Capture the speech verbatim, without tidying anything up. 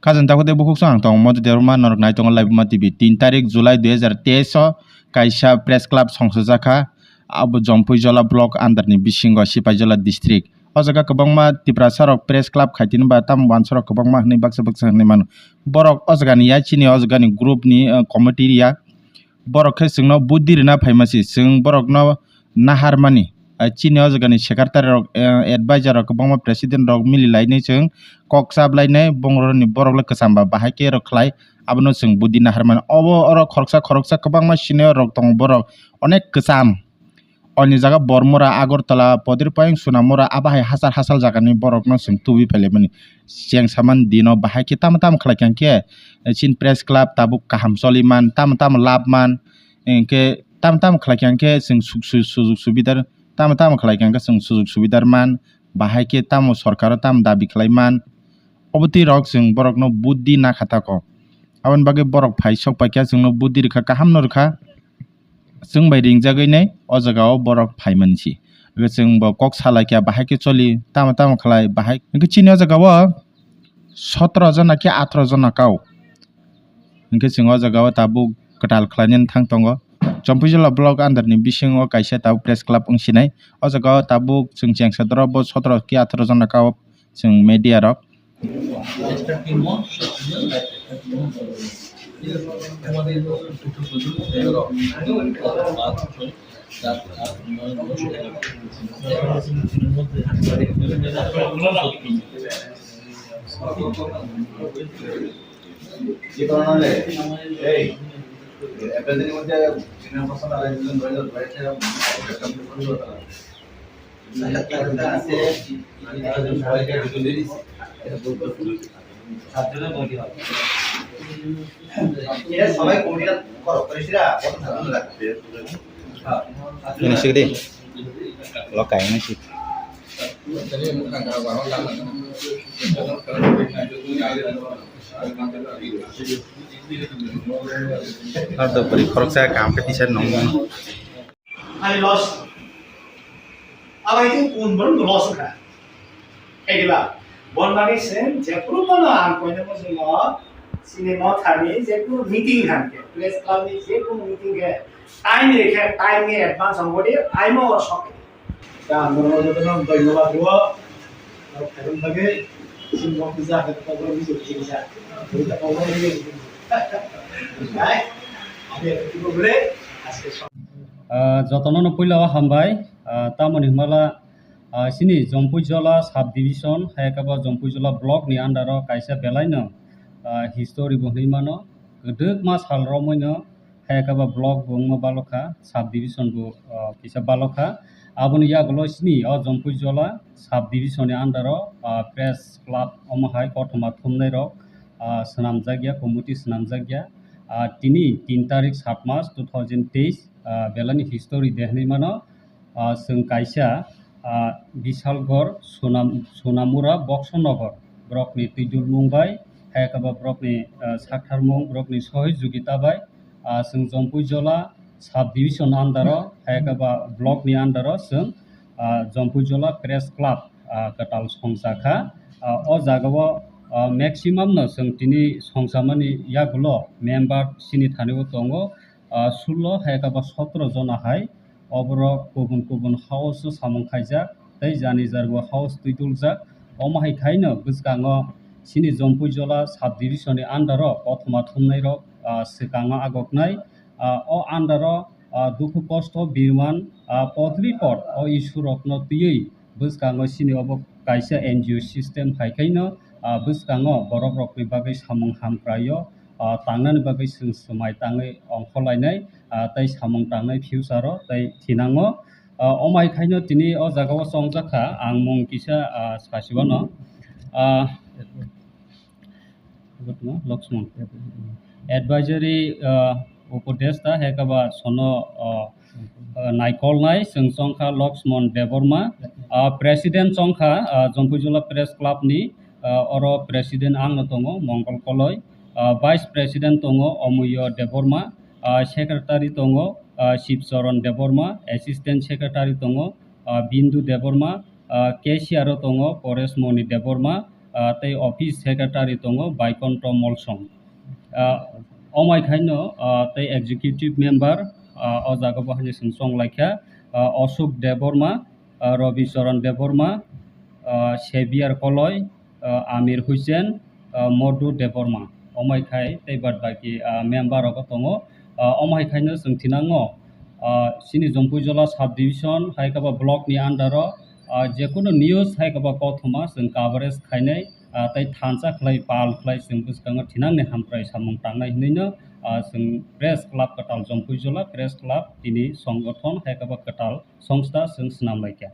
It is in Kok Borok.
Khajang takhuk tei bukhuk song ang tong Modu Debbarma, norok nai tongo Laibuma T V. Tin tarik July dui hazar teis o kaisa press club songsojakha, abo Jompui Jola block under ni bisingo Sipaijala district. O jaga kwbangma Tiprasa rok press club khai tini ba tamo wansa rok kwbangma hinwi baksa baksa hinwi mano. Borok o jaga ni ya chini o jaga ni group ni, uh, committee ya. Borok khe chwngno buddi rwna phaima se, chwng borokno naharmani. Ah, chini o jagani secretary rok, eh, advisor rok, kwbangma president rok mili lainai chwng kok chap lainai, bongrokni borok le kwcham ba bahai khe rok khlai, abono chwng buddi naharmani. Obo oro khoroksa khoroksa kwbangma senior rok tongo, borok onek kwcham. Oni jaga Bormura, Agartala, Podir Payung, Sonamura, abo hai hachal hachal jagani borokno chwng tubui phailaimani. Chengsamani dino bahai khe tamo tamo khlai kha khe, eh, chini press club tabuk kaham choli man, tamo tamo lab man, hinkhe tamo tamo khlai kha khe chwng suk-, su-, sujug subidar, tamo tamo khlai kha khe chwng sujug subidar man, bahai khe tamo sorkaro tamo dabi khlai man, obo twi rok chwng borokno buddi nakha tako. Aboni bagwi borok phai sok paikha, chwngno buddi rwkha, kaham no rwkha. Chwng bai ringjagwi nai o jaga o borok phaimani si. Hwnkhe chwng bo kok salaikha, bahai khe choli, tamo tamo khlai, bahai. Hwnkhe chini o jaga o sotoro jona khe atharoh jona kau. Hwnkhe chwng o jaga o tabuk kwtal khlainani thang tongo. Jompui Jola block under ni bisingo kaisa tabuk press club wng sinai. O jaga o tabuk chwng chengsa doro bo sotoro khe atharoh jona kau. Chwng media rok. Ini sih deh. Lo kayaknya sih. Ada beri korok saya kampret di sana nongol. Ani loss. Abo hai khe kun borok no loss wngkha. Khaigila, bon bagwi se jephuru bono ang koinai muchungo chini mothani jephuru meeting hamkhe, press club ni jephuru meeting khe time rikhe, time ni advance ang bodi aimo o sok. Da ang bono jotono dhonyobad rwo. Aro khairok bagwi chini mokti ja khe kokborok bisi kisa. Bui ta kokborok bisi kisa. Hai, ani khubo bwle, aske sok. Ah, jotono no puila o hambai. Ah, tamoni hwnmala, ah, chini Jompui Jola sub division, hai khe bo Jompui Jola block ni under o kaisa belai no, ah, history bo hinwi mano. Kwdwkma sal romwi no hai khe bo block bo wngma balokha, sub division bo, ah, kisa balokha. Aboni yagulo chini o Jompui Jola sub division ni under o, ah, press club omo hai kothoma thumnai rok, ah, swnamjakya, committee swnamjakya. Ah, tini tin tarik sat mas two thousand teis, ah, belai ni history de hinwi mano. Ah, chwng kaisa, ah, Bisalgor Sonam-, Sonamura Boksonogor borokni twidulmung bai, hai khe bo borokni, ah, saktharmung, borokni sohijogita bai, ah, chwng Jompui Jola sub division under o, hai khe bo block ni under o chwng, ah, Jompui Jola Press Club, ah, kwtal songcha kha. Ah, o jaga o, ah, maximum no chwng tini songchamani yagulo member chini thani o tongo, ah, sullo hai khe bo sotoro jona hai. Oborok kubun kubun house o samung khaijak tei jani jarbo house twi tuljak. Omo hai khaino bwskango chini Jompui Jola sub division ni under o kothoma thumnai rok, ah, swkango agoknai. Ah, o under o, ah, dukhu kosto birman, ah, potri pot o issue rokno twiwi bwskango chini obo kaisa N G O system hai khaino, ah, bwskango borok rokni bagwi samung hamkraio, ah, tangnani bagwi chwng swmai tangwi ongkhorlainai, ah, tei samung tangnai future o tei thinango. Ah, omo hai khaino tini o jaga o chongjak kha ang mung kisa, ah, sasiwano. Ah, Laxman. Advisory, ah, upodesta hai khe ba sono, ah, ah, naikolnai chwng chongkha Laxman Debbarma. Ah, president chongkha, ah, Jompui Jola Press Club ni, ah, oro president ang no tongo Mongol Koloi. Ah, vice president tongo Omoyo Debbarma. Ah, secretary tongo, ah, Shivcharan Debbarma, assistant secretary tongo, ah, Bindu Debbarma, ah, cashier o tongo Paresh Moni Debbarma, ah, tei office secretary tongo Baikonto Molsong. Ah, omai khaino, ah, tei executive member, ah, o jaga bo haino chwng chong laikha, ah, Ashok Debbarma, ah, Rabi Charan Debbarma, ah, Xavier Koloi, ah, Amir Hussain, ah, Madhu Debbarma. Omai khai tei bad baki, ah, member rok tongo. Ah, omai khaino chwng thinango, ah, chini Jampuijala sub division hai khe ba block ni under o, ah, jekunu news hai khe ba kothoma chwng coverage khainai, ah, tei thansa khlai pal khlai chwng bwskango thinangni hamkrai samung tangnai hinwi no, ah, chwng press club kwtal Jampuijala press club tini songgothon hai khe ba kwtal songsta chwng swnam laikha.